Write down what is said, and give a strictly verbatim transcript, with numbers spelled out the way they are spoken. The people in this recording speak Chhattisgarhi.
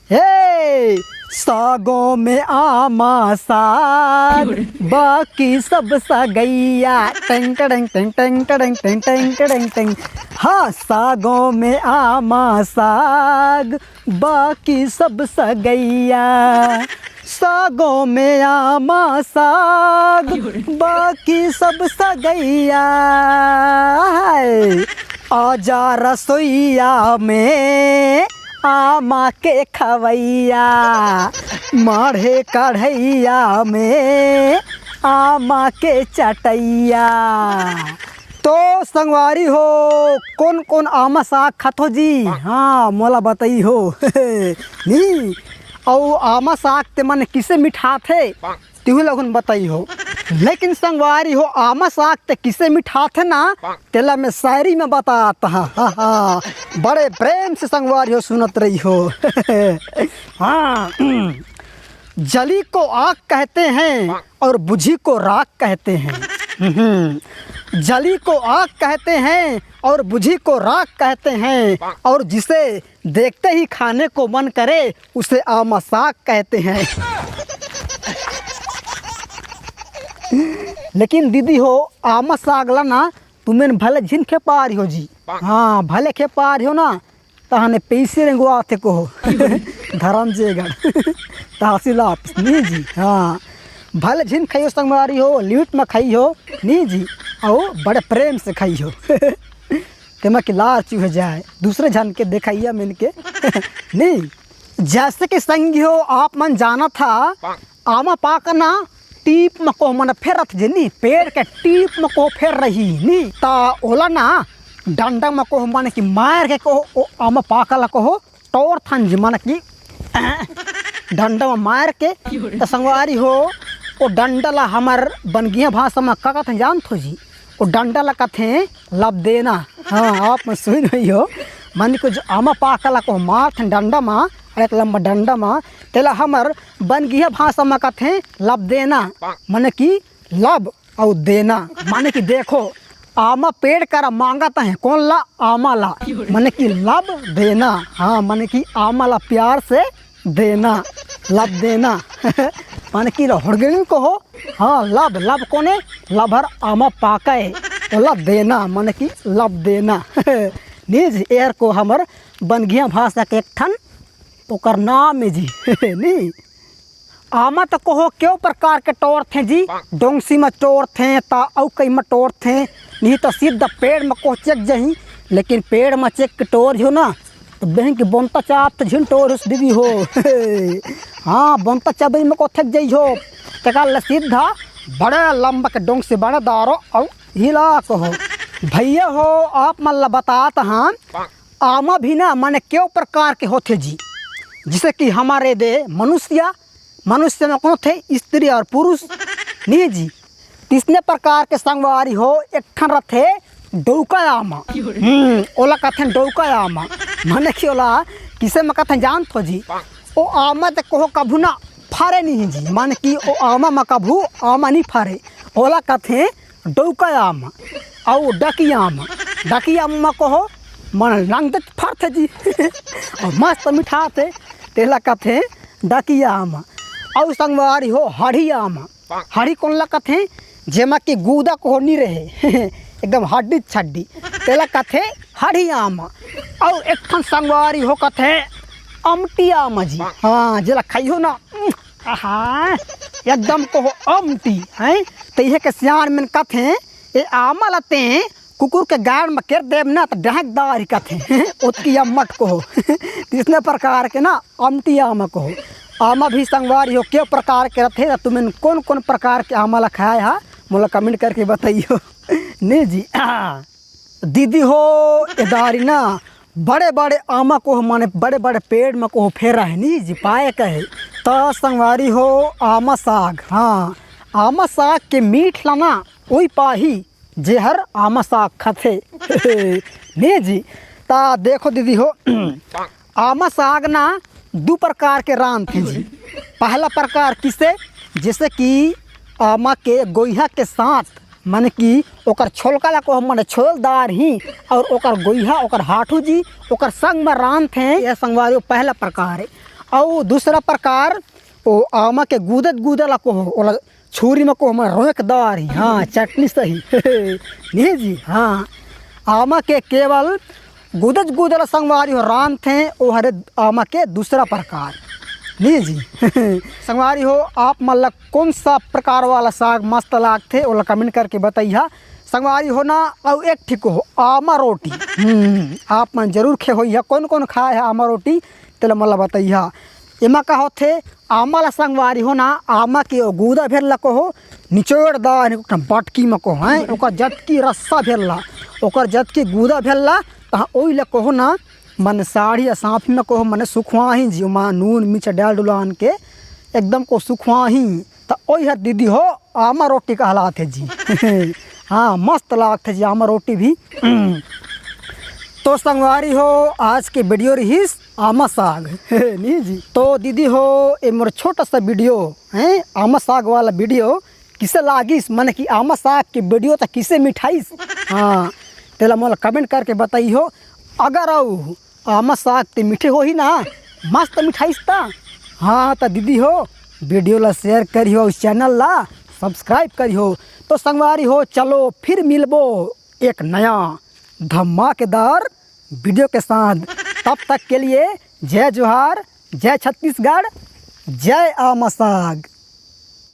हे, सागों में आमा साग, बाकी सब सगैया। टेंग टड़ेंग टेंग टेंग टड़ेंग टेंग टेंग टड़ेंग टेंग। हाँ, सागों में आमा साग, बाकी सब सगैया। सागों में आमा साग, बाकी सब सगैया। हाय, आजा रसोईया में आमा के खवैया, माढ़े कढ़ैया में आमा के चटैया। तो संगवारी हो, कोन कोन आमा साग खाथो जी? हाँ, मोला बताई हो। नी, अउ आमा साग ते मन किसे मिठाथे, तिहू लगुन बताई हो। लेकिन संगवारी हो, आमा साग ते किसे मिठाथे ना, तेला मैं शायरी में बतात हा। हा, हा। बड़े प्रेम से संगवारी हो सुनत रही हो। हाँ। जली को आग कहते हैं और बुझी को राख कहते हैं। हम्म। जली को आग कहते हैं और बुझी को राख कहते हैं, और जिसे देखते ही खाने को मन करे, उसे आमा साग कहते हैं। लेकिन दीदी हो, आमा साग ला ना तुमन भले झिन खेपारी हो जी। हाँ, भले खेपारी हो ना, तहने पैसे रेंगवाथे कहो। धर्म जेगड़। तहसील ऑफिस, नी जी। हाँ, भले झिन खाई हो संगवारी हो, लिमिट में खाई हो, नी जी। अउ बड़े प्रेम से खाई हो। तेमा कि लार चूहे जाए, दूसरे झन के देखाइया मिल के। नी, जैसे कि संगी हो, आप मन जानत हा, आमा पाका ना टीप म कोह मन फेरत जे नी, पेड़ के टीप म कोह फेर रही नी, ता ओला ना डंडा म कोह मन की मार के कोह, ओ आमा पाका ला कोह टोरथन जी, मन की डंडा म मार के। त संगवारी हो, ओ डंडा ला हमर बनगिया भाषा म का कथन जानथो जी? ओ डंडा ला कथे लब देना। हाँ, आप मन सुन रही हो, मन को जो आमा पाका ला को मारथन डंडा मा, एक लंबा डंडा मा, तेला हमर बनगिया भाषा मा कथे लब देना, माने कि लब अउ देना, माने कि देखो, आमा पेड़ करा मांगत हे, कोन ला? आमा ला, माने कि लब देना। हाँ, माने कि आमा ला प्यार से देना, लब देना। माने कि होड़गेन कहो, हाँ, लब, लब कोने? लब हर आमा पाका हे, ओला देना, माने कि लब देना। नी जी, एहर को हमर बनगिया भाषा के एक ठन ओकर नाम हे जी। नी, आमा त कहो केव प्रकार के टोरथे जी, डोंगसी म टोरथे, त अउ कई म टोरथे, नहीं त सीधा पेड़ म कोह चेक जही, लेकिन पेड़ म चेक के टोर हो ना, त बेंक के बोंता चाप त झिन टोर हुस दीदी हो। हाँ, बोंता चाबई म कोह थक जई हो, तेकर ले सीधा बड़े लंबा के डोंगसी बड़े दारो अउ हिला कहो। भैया हो, आप मन ला बतात हाँ, आमा भी ना माने केव प्रकार के होथे जी, जैसे कि हमर दे मनुष्य, मनुष्य में कौन थे? स्त्री और पुरुष, नहीं जी। तीसने प्रकार के संगवारी हो, एक ठन रथे डौका आमा। हम्म, ओला कथन डौका आमा। माने कि ओला किसे में कथन जानथो जी? ओ आमा ते कोहो कभू ना फरे नहीं जी, माने कि ओ आमा मा कभू आमा नहीं फरे। ओला कथे डौका आमा अउ डकिया आमा। डकिया आमा कोहो मन रंग फरथे जी। अउ मस्त मिठाथे, तेला कथे डकिया आमा। अउ संगवारी हो हड़ी आमा। हड़ी कोन ला कथे? जेमा कि गूदा कोहो नी रहे। एकदम हड्डी छड्डी, तेला कथे हड़ी आमा। अउ एक ठन संगवारी हो कथे अमटी आमा जी। हाँ, जेला खाइहो ना, आहा, एकदम कोहो अमटी, हैं? त इहे के सियान मन कथे, ए आमा ला ते कुकुर के गाड़ म केर देब ना त डहक दारी कथे। ओतकी अम्मट कोहो। तीसने प्रकार के ना अमटी आमा कोहो। आमा भी संगवारी हो के प्रकार के रथे, त तुमन कोन कोन प्रकार के आमा ला खाए हा, मोला कमेंट करके बताइयो। नी जी, आ। दीदी हो, ए दारी ना बड़े बड़े आमा कोह माने बड़े बड़े पेड़ म कोह फेरा हे नी जी, पाए कहे। त संगवारी हो, आमा साग, हाँ, आमा साग के मीठ ला ना ओई पाही जेहर आमा साग खाथे। नी जी, त देखो दीदी हो, आमा साग ना दू प्रकार के रांधथे जी। पहला प्रकार किसे? जैसे कि आमा के गोइहा के साथ, माने कि ओकर छोलका ला को हमन छोल दार ही, और ओकर गोइहा, ओकर हाथू जी, ओकर संग में रांधथे। यह संगवारी हो पहला प्रकार है। अउ दूसरा प्रकार, ओ आमा के गूदत गूदा ला कहो, ओला छुरी म कहो, मैं रोंक दार ही। हाँ, चटनी सही। नहीं जी, हाँ। आमा के केवल गूदत गूदा ला संगवारी हो रांधथे, ओ हरे आमा के दूसरा प्रकार। नहीं जी। संगवारी हो, आप मन ला कौन सा प्रकार वाला साग मस्त लागथे, ओला comment करके बताइहा। संगवारी हो ना, अउ एक ठिक हो, आमा रोटी। हम्म, आप मन जरूर खे होइहा, कौन कौन खाए है आमा रोटी, तेला मोला बताइहा। एमा का होथे, आमा ला संगवारी हो ना, आमा के ओ गूदा भेर ला कहो, निचोड़ दा, एक ठन बटकी म कहो, हैं, ओकर जतकी रस्सा भेर ला, ओकर जतकी गूदा भेर ला, तहाँ ओई ला कहो ना, मन साड़ी असाफी म कहो, मने सुखवाही जी, ओमा नून मिर्च डाल डुलान के एकदम को सुखवाही। त ओई हर दीदी हो, आमा रोटी कहलाथे जी। हाँ, मस्त लागथे जी आमा रोटी भी। तो संगवारी हो, आज के video रहिस आमा साग। नहीं जी, तो दीदी हो, ये मोर छोटा सा video है, आमा साग वाला video किसे लागिस, माने कि आमा साग के video त किसे मिठाइस? हाँ, तेला मोला comment करके बताइहो। अगर अउ आमा साग ते मीठे होही ना, मस्त मिठाइस त। हाँ, त दीदी हो, video ला share करिहो, channel ला subscribe करिहो। तो संगवारी हो, चलो फिर मिलबो एक नया धमाकेदार video के साथ। तब तक के लिए जय जोहार, जय छत्तीसगढ़, जय आमा साग।